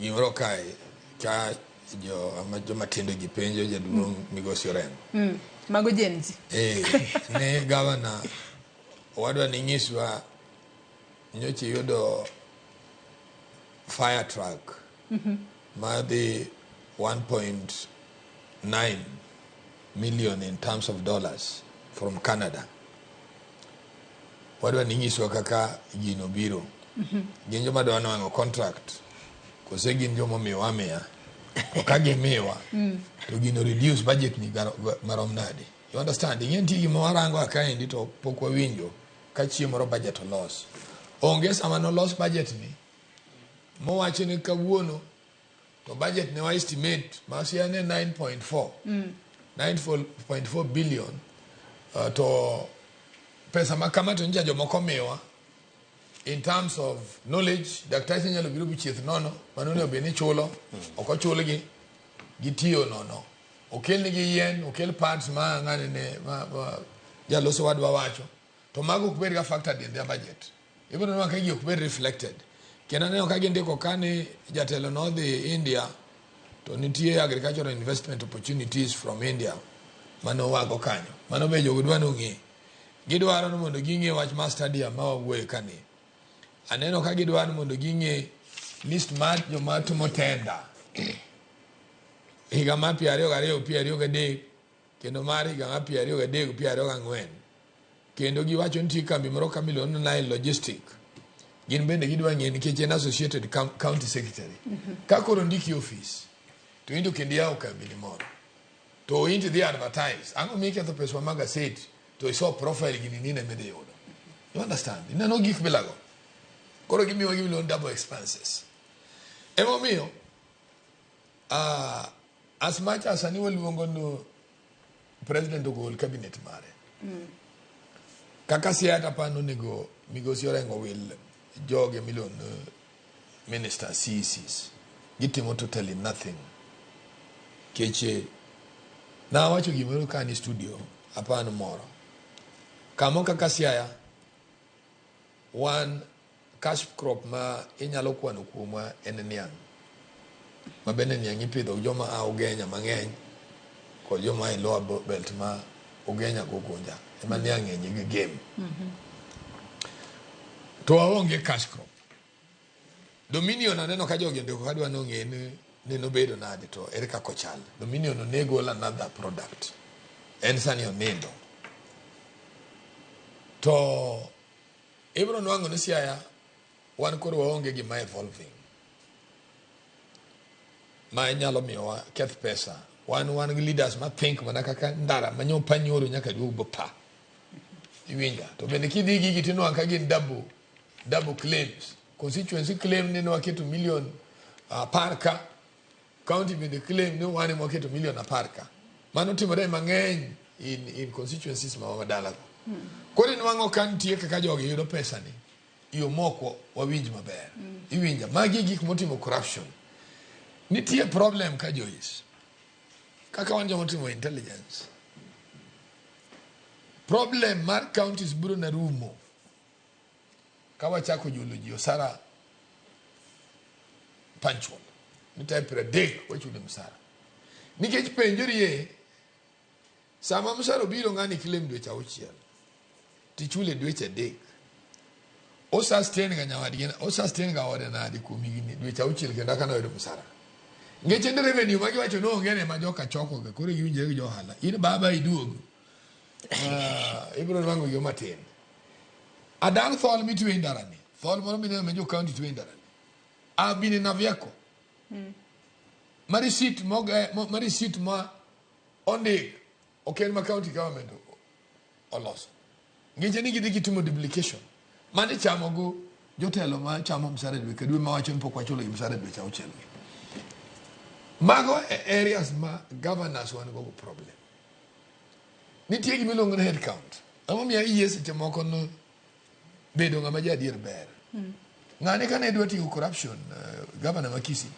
Gimoro kae ka jo ama joma tindo gi penjo jaduong' Migosi Orengo. Mago Gen Z. Eh, ne gavana owadwa ni nyiswa nyocha iyudo fire truck madhi 1.9 million in terms of dollars from Canada. Wadwa ni nyiswa kaka gino biro. Gin joma dwa nwang'o contract kose gin joma omiwa amiya? To ka gimiwa to gino reduce budget ni marom nade? You understand? Ing'e nitie gima warango kaendi to pok wawinjo ka chieng' moro budget olos. Onge sama nolos budget ni mowacho ni kawuono to budget ne wa estimate ma sia ne 9.4 9.4 billion, to pesa ma kama to nyicha jomoko miwa in terms of knowledge. Daktache nyalo biro bichieth nono mano onego bed ni chulo, ok ochulgi, gitiyo nono, okelnigi yien, okel parts ma ng'ani ne ma jaloso wadwa wacho, to mago ok bed ga factored in their budget. Ibiro neno ka gi ok bed reflected. Kendo aneno ka gindiko ka ni jatelo nodhi India to nitie agricultural investment opportunities from India manowago kanyo. Mano be jogo dwa nong'e. Gidwaro ni mondo ging'e wach mar stadium ma wawuoye kani. Aneno ka gidwaro ni mondo ging'e list mar joma timo tender higa mar 22, 23 kendo mar higa mar 23, 24. Kendo giwacho nitie kambi moro ka miluongo ni Nile Logistic. Gin bende gidwa ng'e nikech en associated county secretary. Ka koro ndiki office to in to kendo iyawo kambi ni moro to in to idhi advertise, ang'o miketho pesa mag gaset to iso profile gini nine midhi yudo? You understand? Ineno gik bilago koro gimiwa gimiluongo ni double expenses. Emomiyo as much as sani waluongo ni president ogol cabinet mare, kaka Siaya apani onego Migosi Orengo wil joge miluongo ni minister CECs, gitimo totally nothing. Keche nawacho gimoro ka ni studio apani moro kamo kaka Siaya wan cash crop ma inyalo kwano kuomwa en niang', ma bende niang' ipidho gi joma a Ugenya mang'eny kod joma a e lower belt ma Ugenya go Gunja ema niang' ng'eny gi game, to waonge cash crop. Dominion aneno ka jogi ondiko kadwa nong'e ni nobedo nade to ere kaka ochal. Dominion onego gol another product, en sani onindo. To ibiro nwang'o ni Siaya wan koro waonge gima evolving ma nyalo miyowa keth pesa. Wan gi leaders ma think mana kaka ndara manyo panyoro nyaka duog bo pa iwinja. To bende kidhi gigi tinwang'o ka gin double claims. Constituency claim ni nwaketo million 10 ka county, bende claim ni wan ema waketo million 10 ka. Mano timore mang'eny in constituencies ma madalago. Koro inwang'o ka nitie kaka jogi yudo pesa ni yo moko wawinj maber. Iwinja? Magi e gik motimo corruption. Nitie problem ka Joyce, kaka wan joma otimo intelligence, problem mar counties biro na rumo ka wachako julo ji osara punctual, ni tarik 30 wachulo msara. Nikech penjorie sama msara obiro, ng'ani claim dweche 6 tichule dweche 3, o sustain ga nyawadgi, o sustain ga ode nade kuom higni dweche 6 kendo aka noyudo msara? Nikech en revenue ma giwacho ni onge ne ma joka choko ga, koro giwinjore gi jo ohala. In baba iduogo, ibiro nwang'o yo matin. Adang thol mitwe e ndarani, thol moro mineno ma jo county twe e ndarani, I've been in a vehicle ma receipt ma receipt ma ondik ok en ma county government oloso. Ngeche ni gidhi gitimo duplication mane chamo go jotelo ma chamo msara dwe ka dwe, mawacho ni pok wachulo gi msara dweche 6 gi. Mago e areas ma governors wan go problem. Nitie gima iluongo ni head count. Emomiyo ayie seche moko no bedo ng'ama jaadier ber. Ng'ane kane dwa tiyo corruption, governor ma Kisii